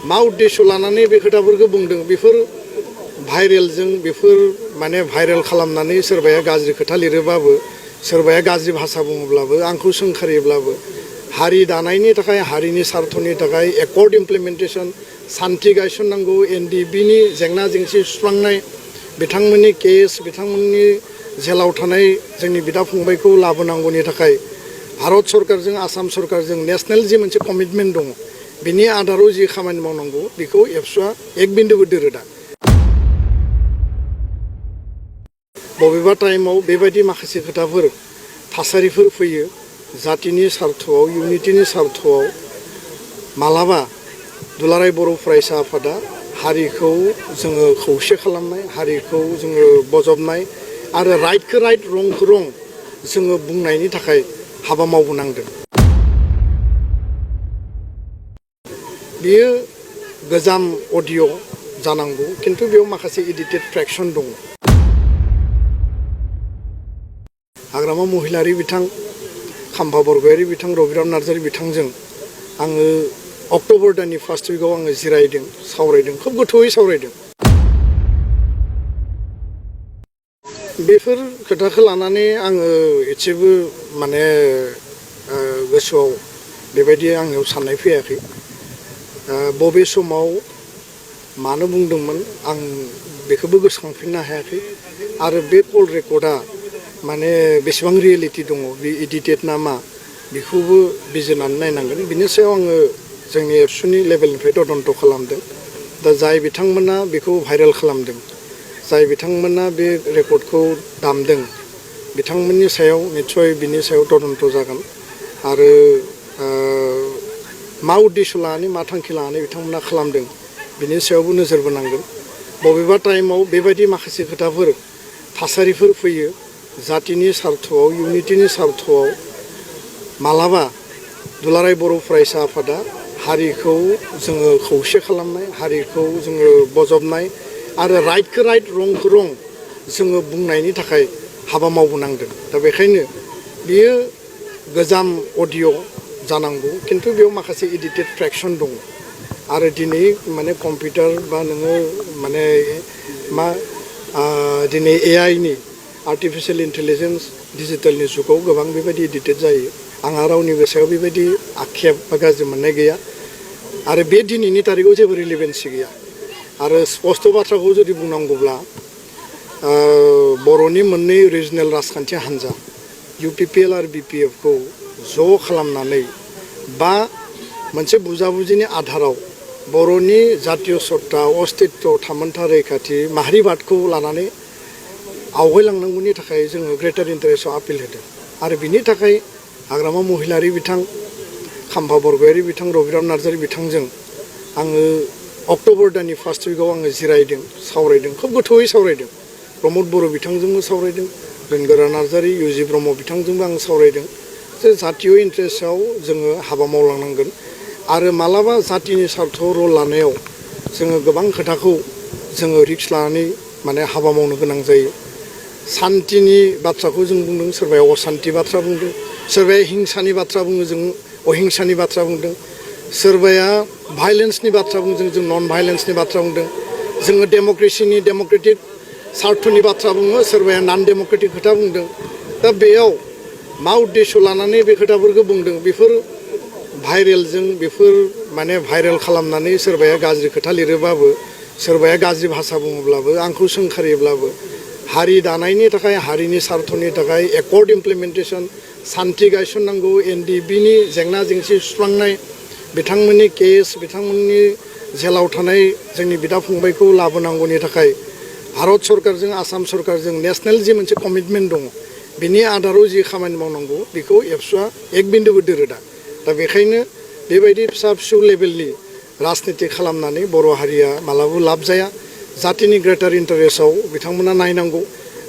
मा उद्देश्य लानानै बे खोथाफोरखौ बुंदों बेफोर भाइरेलजों बेफोर माने भाइरेल खालामनानै सोरबाया गाज्रि खोथा लिरोबाबो सोरबाया गाज्रि भाषा बुङोब्लाबो आंखौ सोंखारियोब्लाबो हारि दानायनि थाखाय हारिनि सार्थनि थाखाय एकर्ड इमप्लिमेन्टेसन सान्थि गायसननांगौ एनडिबिनि जेंना जेंसि सुस्रांनाय बिथांमोननि केस बिथांमोननि जेलाव थानाय जोंनि बिदा फंबायखौ लाबोनांगौनि थाखाय भारत सरकारजों आसाम सरकारजों नेशनेल जि मोनसे कमिटमेन्ट दङ बिनि आधाराव जि खामानि मावनांगौ बेखौ एबसुआ एक बिन्दुबो दोरोदा बबेबा टाइमाव बेबायदि माखासे खोथाफोर थासारिफोर फैयो जातिनि सार्थआव इउनिटिनि सार्थआव मालाबा दुलाराय बर' फरायसा आफादा हारिखौ जोङो खौसे खालामनाय हारिखौ जोङो बजबनाय आरो राइटखौ राइट रंखौ रं जोङो बुंनायनि थाखाय हाबा मावबोनांदों बेयो गोजाम अडिअ जानांगौ किन्तु बेयाव माखासे एडिटेड फ्रेक्सन दङ हाग्रामा महिलारि बिथां खाम्फा बरगयारि बिथां रबिराम नार्जारि बिथांजों आङो अक्ट'बर दाननि फार्स्ट उइकआव आङो जिरायदों सावरायदों खोब गोथौयै सावरायदों बेफोर खोथाखौ लानानै आङो एसेबो माने गोसोआव बेबायदि आंनियाव साननाय फैयाखै बबे समाव मानो बुंदोंमोन आं बेखौबो गोसोखांफिननो हायाखै आरो बे कल रेकर्डआ माने बेसेबां रियेलिटि दङ बे एडिटेड ना मा बेखौबो बिजिरनानै नायनांगोन बिनि सायाव आङो जोंनि एबसुनि लेभेलनिफ्राय तदन्त खालामदों दा जाय बिथांमोना बेखौ भाइरेल खालामदों जाय बिथांमोना बे रेकर्डखौ दामदों बिथांमोननि सायाव निस्सय बिनि सायाव तदन्त जागोन आरो मा उद्देश्य लानानै मा थांखि लानानै बिथांमोना खालामदों बिनि सायावबो नोजोर बोनांगोन बबेबा टाइमाव बेबायदि माखासे खोथाफोर थासारिफोर फैयो जातिनि सार्थआव इउनिटिनि सार्थआव मालाबा दुलाराय बर' फरायसा आफादा हारिखौ जोङो खौसे खालामनाय हारिखौ जोङो बजबनाय आरो राइटखौ राइट रंखौ रं जोङो बुंनायनि थाखाय हाबा मावबोनांदों दा बेखायनो बियो गोजाम अडिअ जानांगौ किन्तु बेयाव माखासे एडिटेड फ्रेक्सन दङ आरो दिनै माने कम्पिउटार बा नोङो माने मा दिनै एआइनि आर्टिफिशियेल इन्टेलिजेन्स डिजिटेलनि जुगाव गोबां बेबायदि एडिटेड जायो आंहा रावनिबो सायाव बेबायदि आक्षेप बा गाज्रि मोननाय गैया आरो बे दिनैनि तारिखआव जेबो रिलेभेन्सि गैया आरो स्पष्ट बाथ्राखौ जुदि बुंनांगौब्ला बर'नि मोननै रिजनेल राजखान्थि हान्जा इउपिपिएल आरो बिपिएफखौ ज' खालामनानै बा मोनसे बुजाबुजिनि आधाराव बर'नि जातीय सत्ता अस्तित्व थामोन्था रैखाथि माहारिबादखौ लानानै आवगायलांनांगौनि थाखाय जोङो ग्रेटार इन्टारेस्टआव आपिल होदों आरो बिनि थाखाय हाग्रामा महिलारि बिथां खाम्फा बरगयारि बिथां रबिराम नार्जारि बिथांजों आङो अक्ट'बर दाननि फार्स्ट उइकआव आङो जिरायदों सावरायदों खोब गोथौयै सावरायदों प्रमद बर' बिथांजोंबो सावरायदों बेनगोरा नार्जारि इउजि ब्रह्म बिथांजोंबो आं सावरायदों जे जातीय इन्टारेस्टआव जोङो हाबा मावलांनांगोन आरो मालाबा जातिनि सार्थ रल लानायाव जोङो गोबां खोथाखौ जोङो रिक्स लानानै माने हाबा मावनो गोनां जायो सान्तिनि बाथ्राखौ जों बुंदों सोरबाया असान्ति बाथ्रा बुंदों सोरबाया हिंसानि बाथ्रा बुङो जों अहिंसानि बाथ्रा बुंदों सोरबाया भाइलेन्सनि बाथ्रा बुंदों जों नन भाइलेन्सनि बाथ्रा बुंदों जोङो डेम'क्रेसिनि डेम'क्रेटिक सार्थनि बाथ्रा बुङो सोरबाया नन डेम'क्रेटिक खोथा बुंदों दा बेयाव मा उद्देश्य लानानै बे खोथाफोरखौ बुंदों बेफोर भाइरेलजों बेफोर माने भाइरेल खालामनानै सोरबाया गाज्रि खोथा लिरोबाबो सोरबाया गाज्रि भाषा बुङोब्लाबो आंखौ सोंखारियोब्लाबो हारि दानायनि थाखाय हारिनि सार्थनि थाखाय एकर्ड इमप्लिमेन्टेसन सान्थि गायसननांगौ एनडिबिनि जेंना जेंसि सुस्रांनाय बिथांमोननि केस बिथांमोननि जेलाव थानाय जोंनि बिदा फंबायखौ लाबोनांगौनि थाखाय भारत सरकारजों आसाम सरकारजों नेशनेल जि मोनसे कमिटमेन्ट दङ बिनि आधाराव जि खामानि मावनांगौ बेखौ एबसुआ एक बिन्दुबो दोरोदा दा बेखायनो बेबायदि फिसा फिसौ लेभेलनि राजनिति खालामनानै बर' हारिया मालाबाबो लाब जाया जातिनि ग्रेटार इन्टारेस्टआव बिथांमोना नायनांगौ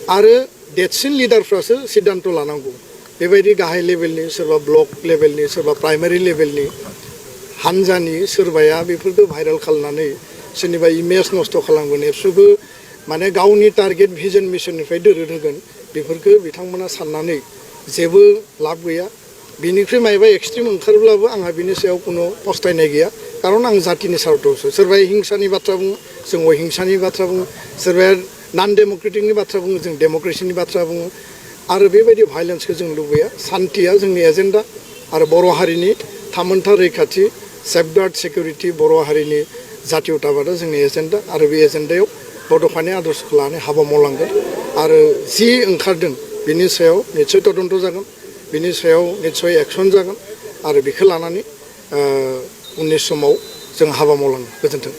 आरो देरसिन लिडारफ्रासो सिद्धान्त लानांगौ बेबायदि गाहाय लेभेलनि सोरबा ब्लक लेभेलनि सोरबा प्राइमारि लेभेलनि हान्जानि सोरबाया बेफोरखौ भाइरेल खालामनानै सोरनिबा इमेज नस्थ' खालामगोन एबसुबो माने गावनि टार्गेट भिजन मिशननिफ्राय दोरोद होगोन बेफोरखौ बिथांमोना साननानै जेबो लाब गैया बिनिख्रुइ मायबा एक्सट्रिम ओंखारब्लाबो आंहा बिनि सायाव कुनु फस्थायनाय गैया खारन आं जातिनि सार्थआवसो सोरबाया हिंसानि बाथ्रा बुङो जों अहिंसानि बाथ्रा बुङो सोरबाया नन डेम'क्रेटिकनि बाथ्रा बुङो जों डेम'क्रेसिनि बाथ्रा बुङो आरो बेबायदि भायलेन्सखौ जों लुबैया सान्थिया जोंनि एजेन्डा आरो बर' हारिनि थामोन्था रैखाथि सेफगार्ड सिकिउरिटि बर' हारिनि जातीयताबादा जोंनि एजेन्डा आरो बे एजेन्डायाव बड'फानि आदर्शखौ लानानै हाबा मावलांगोन आरो जि ओंखारदों बिनि सायाव निस्सय तदन्त जागोन बिनि सायाव निस्सय एक्सन जागोन आरो बेखौ लानानै उननि समाव जों हाबा मावलांगोन गोजोन्थों